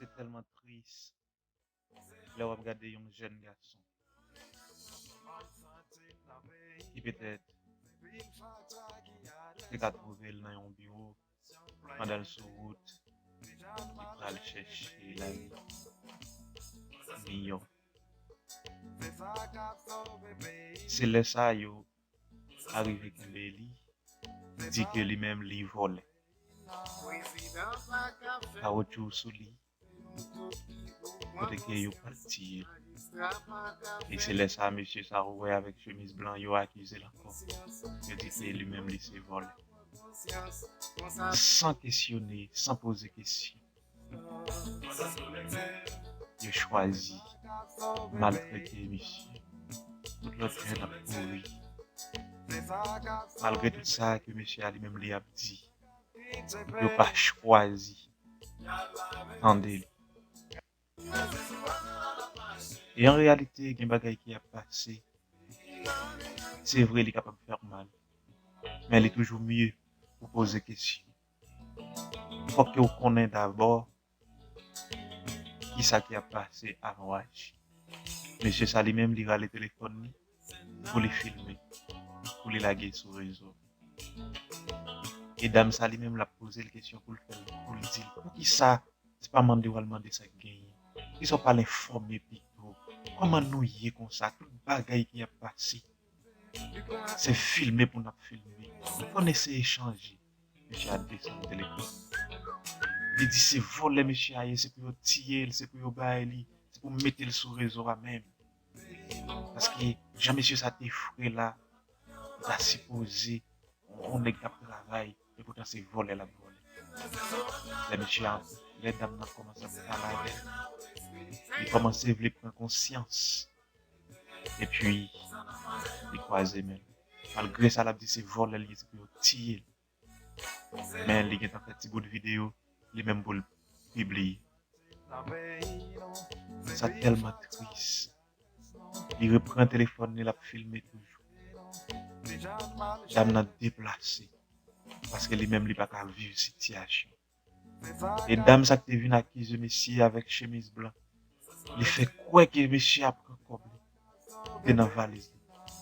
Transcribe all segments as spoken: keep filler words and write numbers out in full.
Se tèlman tris lè w ap gade yon jèn gason ki petèt te ka twouve l nan yon biwo pandan l sou wout, li pral chèche lavi miyò. Se lè sa yo arive kenbe li, di ke li menm li vòlè. Kawotchou sou li, kote ke yo pral tiye l. E se lè sa, mesye sa ou wè avèk chemiz blan, yo akize l ankò. Yo di ke li menm li se vòlè. San kesyone, san poze kesyon, yo chwazi maltrete misye. Tout lòt jèn ap kouri. Malgre tout sa ke mesye a li menm li ap di, yo pa chwazi tande li. E an reyalite, gen bagay ki ap pase. Se vre, li kapab fè w mal, men li toujou mye pou poze kesyon. Fòk ke w konnen dabò kisa ki ap pase avan w aji. Mesye sa li menm, li rale telefòn li pou li filme, pou li lage sou rezo. E dam sa li menm, l ap poze l kesyon pou l fè l, pou l di l, poukisa se pa mande w al mande sa k genyen? Poukisa w pa al enfòme pito? Kòman nou ye konsa? Tout bagay ki ap pase, se filme pou n ap filme. Nou konn eseye chanje. Mesye a desann telefòn. Li di se vòlè mesye a ye, se pou yo tiye l, se pou yo bay li, se pou mete l sou rezo a menm. Paske jan mesye sa te fre la, li ta sipoze yon nèg k ap travay, epoutan se vòlè l ap vòlè. Lè mesye a, lè dam nan kòmanse ap pale avè l, li kòmanse vle pran konsyans. Epi, li kwaze men l. Malgre sa, l ap di se vòlè l ye, se pou yo tiye l. Men li gentan fè ti bout videyo, li menm pou l pibliye. Sa tèlman tris. Li repran telefòn li, l ap filme toujou. Dam nan deplase, paske li menm li pa ka viv sitiyasyon. E dam sa k te vin akize mesye avèk chemiz blan, li fè kwè ke mesye a pran kòb li te nan valiz li.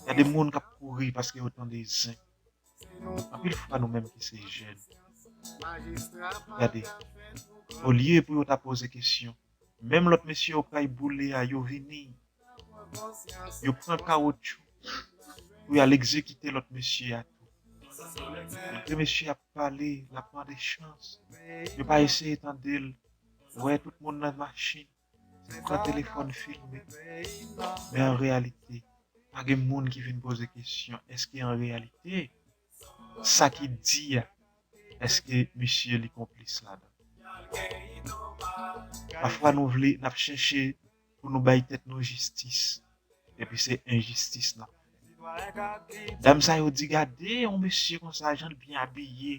Gade moun k ap kouri paske yo tande zen. Anpil fwa nou menm ki se jèn, gade, olye pou yo ta poze kesyon, menm lòt mesye yo pral boule a, yo vini, yo pran kawotchou pou y al egzekite lòt mesye a tou. Lè mesye ap pale, l ap mande chans, yo pa eseye tande l. Wè tout moun nan machin, pran telefòn filme. Men an reyalite, pa gen moun ki vin poze kesyon, èske an reyalite, sa ki di a, èske misye li konplis ladan? Pafwa nou vle, n ap chèche pou nou bay tèt nou jistis, epi se enjistis n ap fè. Dam sa yo di, gade yon mesye konsa, jan l byen abiye,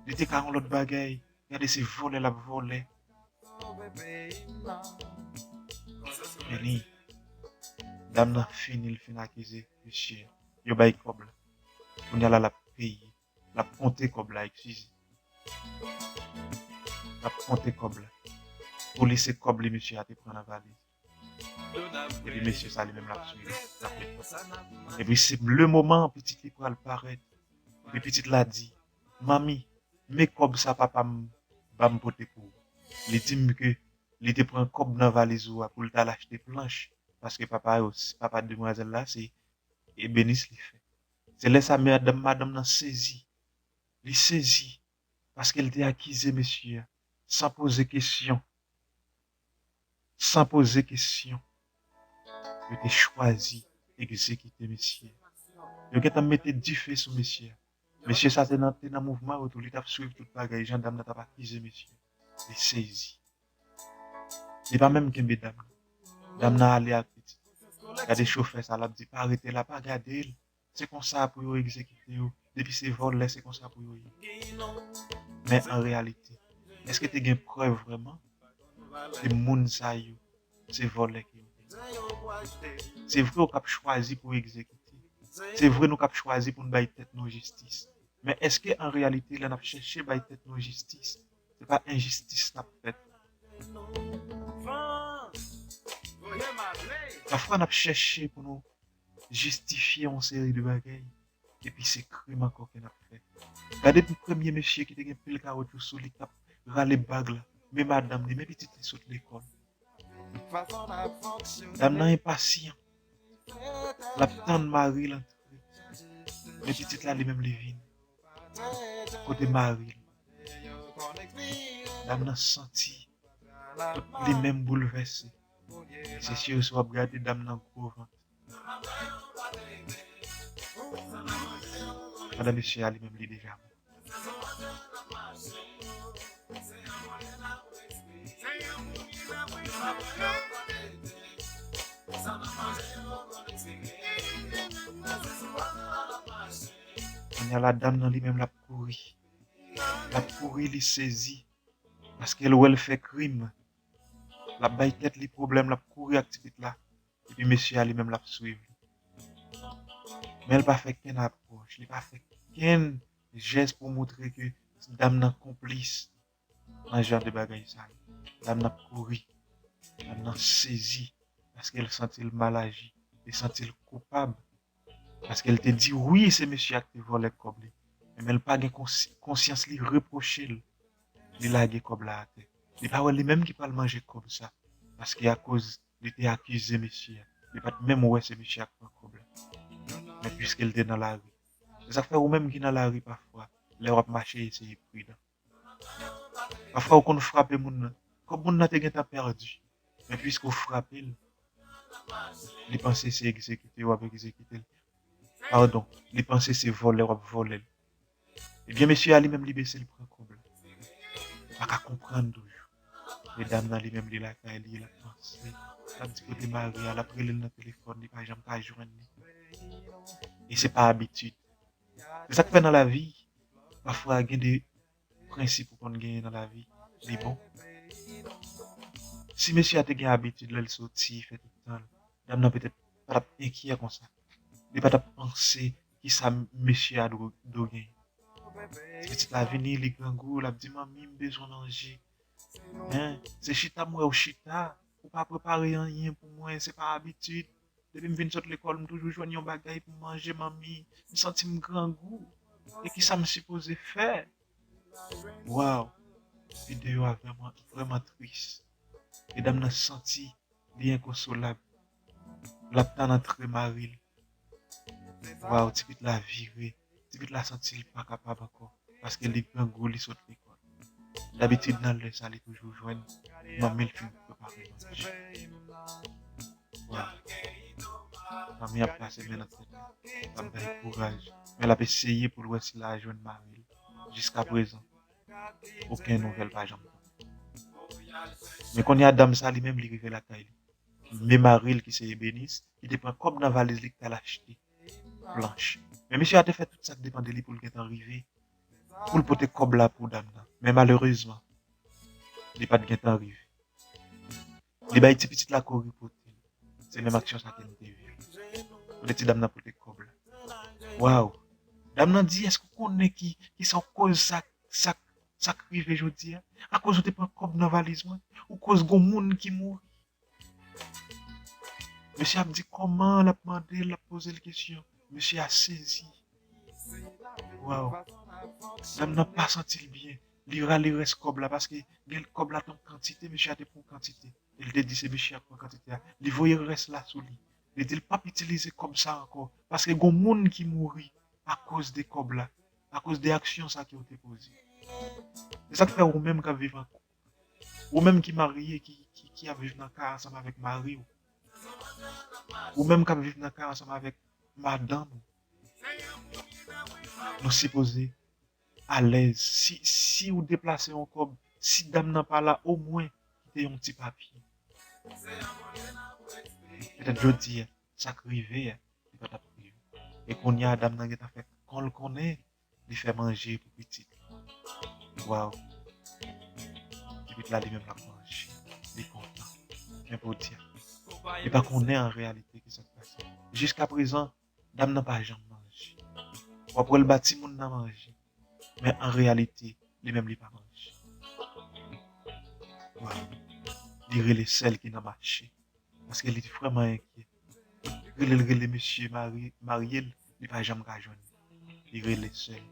li te ka yon lòt bagay. Gade se vòlè l ap vòlè. Vini, dam nan fini, l fin akize mesye. Yo bay kòb la. Kounye a la, l ap peye. L ap konte kòb la, eskize. L ap konte kòb la. Pou li, se kòb li mesye a te pran nan valiz. Epi mesye sa li menm l ap swiv, l ap ret konsa. Epi se le moman pitit li pral parèt. Epi pitit la di, manmi, men kòb sa papa m ba m pote pou ou. Li di m ke li te pran kòb nan valiz ou a pou l t al achte planch, paske papa yo, papa demwazèl la, se ebenis li fè. Se lè sa madanm, madanm nan sezi. Li sezi, paske l te akize mesye a, san poze kesyon. San poze kesyon, yo te chwazi egzekite mesye a. Yo gentan mete dife sou mesye a. Mesye sa te nan, te nan mouvman yo tou, li t ap swiv tout bagay, jan dam nan t ap akize mesye a. Li sezi. Li pa menm kenbe dam nan. Dam nan ale ak pitit. Gade chofè sa, l ap di, pa rete la, pa gade l. Se konsa pou yo egzekite yo. Depi se vòlè, se konsa pou yo ye. Men an reyalite, èske te gen prèv vrèman ke moun sa yo, se vòlè ke yo te ye? Se vre, w k ap chwazi pou egzekite. Se vre, nou k ap chwazi pou n bay tèt nou jistis. Men èske an reyalite, lè n ap chèche bay tèt nou jistis, se pa enjistis n ap fè? Pafwa n ap chèche pou nou jistifye yon seri de bagay, epi se krim ankò ke n ap fè. Gade pou premye mesye ki te gen pil kawotchou sou li k ap rale bag la, men madanm li, men pitit li sot lekòl. Dam nan enpasyan. L ap tann mari l antre. Men pitit la li menm li vini. Kote mari l. Dam nan santi li menm boulvèse. Se sirsi w ap gade dam nan gwo vant. Pandan mesye a li menm li deja mò. Kounye a la dam nan li menm l ap kouri. L ap kouri, li sezi. Paske l wè l fè krim. L ap bay tèt li pwoblèm, l ap kouri ak ti pitit la. Epi mesye a li menm l ap swiv li. Men l pa fè kenn apwòch, li pa fè kenn jès pou montre ke dam nan konplis nan jan de bagay sa yo. Dam nan ap kouri, dam nan sezi, paske l santi l mal aji, li santi l koupab, paske l te di wi se mesye a ki te vòlè kòb li. Men l pa gen konsi- konsyans li repwoche l, li lage kòb la atè. Li pa wè li menm ki pral manje kòb sa, paske akoz li te akize mesye a, li pa t menm wè se mesye a k pran kòb la. Men piske l te nan lari. Se sa k fè ou menm ki nan lari pafwa, lè w ap mache eseye pridan. Pafwa ou konn frape moun nan. Kòb moun nan te gentan pèdi. Men piske w frape l, li panse se egzekite w ap egzekite l. Padon, li panse se vòlè w ap vòlè l. Ebyen, mesye a li menm li bese l pran kòb la. Li pa ka konprann toujou. Medam nan li menm li lakay li, l ap panse. L ap di kote mari a, l ap rele l nan telefòn, li pa janm ka jwenn li. E se pa abitid. Se sa k fè nan lavi, pafwa gen de prensip ou konn genyen nan lavi, li bon. Si mesye a te gen abitid lè l soti, fè tout tan l, dam nan petèt pa t ap enkyè konsa. Li pa t ap panse kisa mesye a dwe dwe genyen. Ti pitit la vini, li grangou, l ap di, "Manmi, m bezwen manje." Hein? Se chita m wè w chita. Ou pa prepare anyen pou mwen, se pa abitid. Depi m vin sot lekòl, m toujou jwenn yon bagay pou m manje, manmi. M santi m grangou. E kisa m sipoze fè? Waw! Videyo a vrèman, vrèman tris. Medam nan santi li enkonsolab. L ap tann antre mari l. Waw, ti pitit la vire. Ti pitit la santi l pa kapab ankò. Paske li grangou, li sot lekòl. Dabitid nan lè sa, li toujou jwenn manmi l fin prepare manje. Waw. Manmi ap pase men nan tèt li. L ap bay kouraj. Men l ap eseye pou l wè si l a jwenn mari l. Jiska prezan, okenn nouvèl pa janm tonbe. Men kounye a, dam sa li menm, li rive lakay li. Men mari l ki se ebenis, ki te pran kòb nan valiz li ki t al achte planch. Men mesye a te fè tout sa k depann de li pou l gentan rive, pou l pote kòb la pou dam nan. Men malerezman, li pa t gentan rive. Li bay ti pitit la kouri pote l. Se menm aksyon sa ke m te viv. Kote ti dam nan pote kòb la. Waw! Dam nan di, "Èske w konnen ki, ki sa w koz sa, sa, sa k rive jodi a? Akoz ou te pran kòb nan valiz mwen, ou koz gon moun ki mouri." Mesye ap di kòman, l ap mande l, l ap poze l kesyon. Mesye a sezi. Waw. Dam nan pa santi l byen. Li rale rès kòb la paske gen kòb la t yon kantite, mesye a te pran yon kantite. E l te di se mesye a k pran kantite a. Li voye rès la sou li. Li di l p ap itilize kòb sa ankò. Paske gon moun ki mouri akoz de kòb la. Akoz de aksyon sa ke w te poze. Se sa k fè ou menm k ap viv an koup. Ou menm ki marye, ki, ki, ki ap viv nan kay ansanm avèk mari w. Ou menm k ap viv nan kay ansanm avèk madanm ou. Nou sipoze alèz. Si, si ou deplase yon kòb, si dam nan pa la, omwen kite yon ti papye. Petèt jodi a, sa k rive a, li pa t ap rive. E kounye a, dam nan gentan fè kon l konnen, li fè manje pou pitit. Waw. Pitit la li menm l ap manje. Li kontan. Men podyab. Li pa konnen an reyalite ki sa k pase. Jiska prezan, dam nan pa janm manje. W ap wè l ba timoun nan manje. Men an reyalite, li menm li pa manje. Waw. Li rele sè l ki nan mache. Paske li vrèman enkyè. Rele l, rele mesye mari, marye l, li pa janm ka jwenn li. Li rele sè l.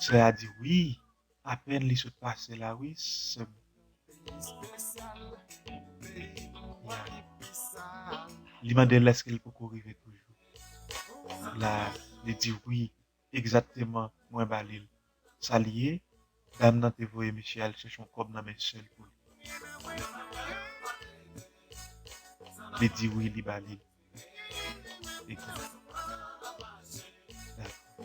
Sè a di, wi, apèn li sot pase la, wi, sè m. Ya. Li mande l èske l poko rive toujou. La, li di, wi, egzakteman, mwen ba li l. Sa l ye, dam nan te voye mesye al chèche yon kòb nan men sè l pou li. Li di wi, li ba li l. Egzak. Dakò.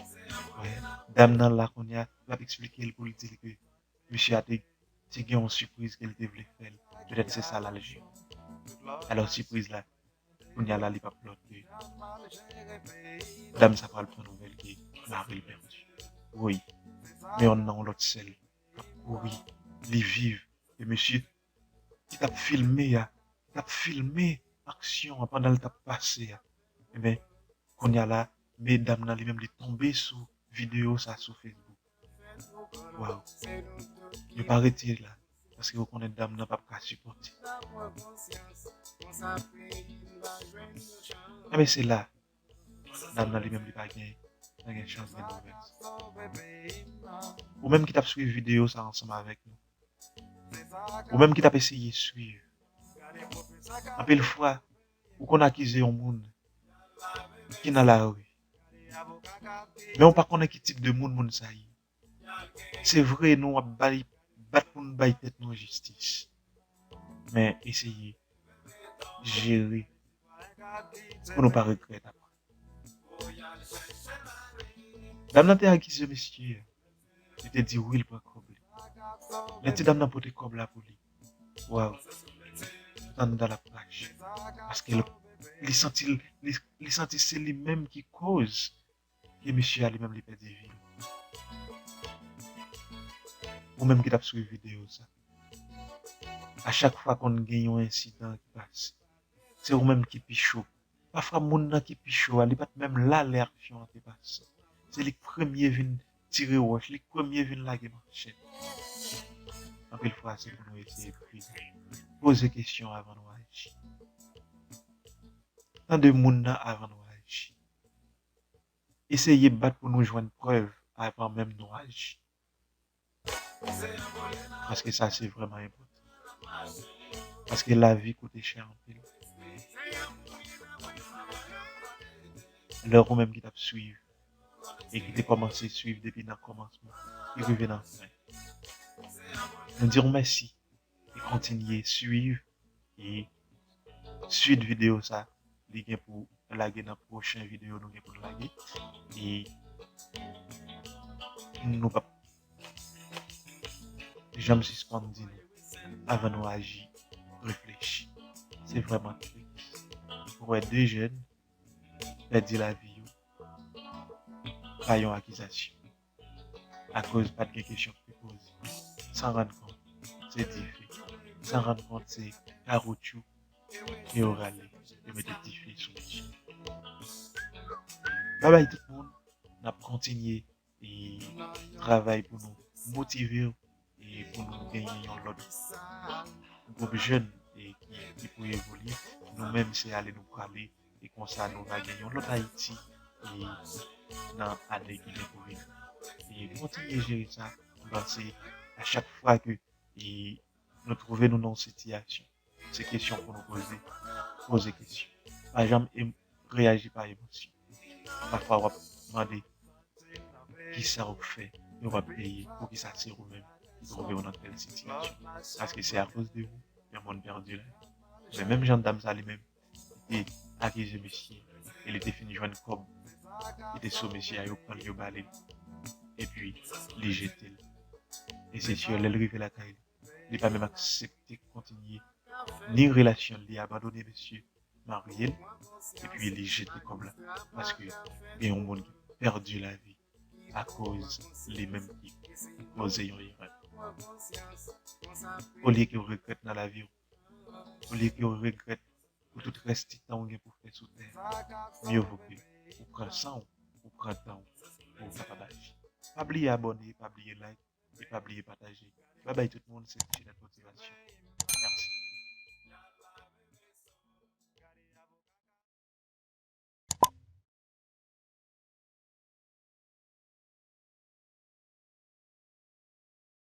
Wè. Dam nan la kounye a, l ap eksplike l pou l di l ke mesye a te, te gen yon sipriz ke l te vle fè l. Petèt se sa l al jere. Alò, sipriz la, kounye a la, li p ap lòt ke dam sa pral pran nouvèl ke mari l pèdi. Woy, men yon nan yon lòt sè l k ap kouri, li viv. E mesye ki t ap filme a, ki t ap filme aksyon an pandan l t ap pase a, ebyen, kounye a la, men dam nan li menm li tonbe sou videyo sa sou Facebook. Waw. Yo pa retire la. Paske yo konnen dam nan p ap ka sipòte. Enben se la. Dam nan li menm li pa gen, pa gen chans gen nouvèl. Ou menm ki t ap swiv videyo sa ansanm avèk nou. Ou menm ki t ap eseye swiv. Anpil fwa, ou konn akize yon moun ki nan lari. Men ou pa konnen ki tip de moun moun sa ye. Se vre, nou ap bay, bat pou n bay tèt nou jistis. Men eseye jere pou nou pa regrèt apre. Dam nan te akize mesye a. Li te di wi, l pran kòb li. Lè ti dam nan pote kòb la pou li, waw, anndan l ap rache. Paske l, li santi, li, li santi se li menm ki koz ke mesye a li menm li pèdi vi l. Ou menm ki t ap swiv videyo sa, a chak fwa konn gen yon ensidan ki pase, se ou menm ki pi cho. Pafwa moun nan ki pi cho a, li pa t menm la lè aksyon an te pase. Se li k premye vin tire wòch, li k premye vin lage manchèt. Anpil fwa se pou nou eseye pridan. Poze kesyon avan nou aji. Tande moun nan avan nou aji. Eseye bat pou nou jwenn prèv avan menm nou aji. Paske sa se vrèman enpòtan. Paske lavi koute chè anpil. Lè ou menm ki t ap swiv e ki te kòmanse swiv depi nan kòmansman e rive nan fen, nou di w mèsi e kontinye swiv e swit videyo sa, li gen pou lage nan pwochen videyo nou gen pou n lage. E nou p ap janm sispann di nou, avan nou aji, reflechi. Se vrèman tris pou wè de jèn pèdi lavi yo pa yon akizasyon. Akoz pa t gen kesyon ki te poze. San rann kont, se dife. San rann kont, se kawoutchou ke yo rale, yo mete dife sou mesye. Babay tout moun, n ap kontinye e travay pou nou motive w e pou nou genyen yon lòt gwoup jèn e ki, ki pou evolye. Nou menm, se ale nou prale e konsa nou va gen yon lòt Ayiti e nan ane ki gen pou vini. E kontinye jere sa, m panse a chak fwa ke e nou twouve nou nan yon sitiyasyon, se kesyon pou nou poze. Poze kesyon. Pa janm em-, reyaji pa emosyon. Pafwa w ap mande kisa w fè e w ap peye, poukisa se ou menm ki twouve w nan tèl sitiyasyon. Paske se akoz de ou yon moun pèdi lavi. Men menm jan dam sa li menm, li te akize mesye e li te fin jwenn kòb ki te sou mesye a, yo pran l, yo ba li l. Epi li jete l. E se si lè l rive lakay li, li pa menm aksepte kontinye ni relasyon l, li abandone mesye, marye l, epi li jete kòb la paske gen yon moun ki pèdi lavi akoz li menm ki poze yon erè. Olye ke w regrèt nan lavi w, olye ke w regrèt pou tout rès ti tan w gen pou fè sou tè, mye vo ke ou pran san w, ou pran tan w pou w kapab aji. Pa bliye abòne, pa bliye like, e pa bliye pataje. Babay tout moun, se T J Net Motivasyon.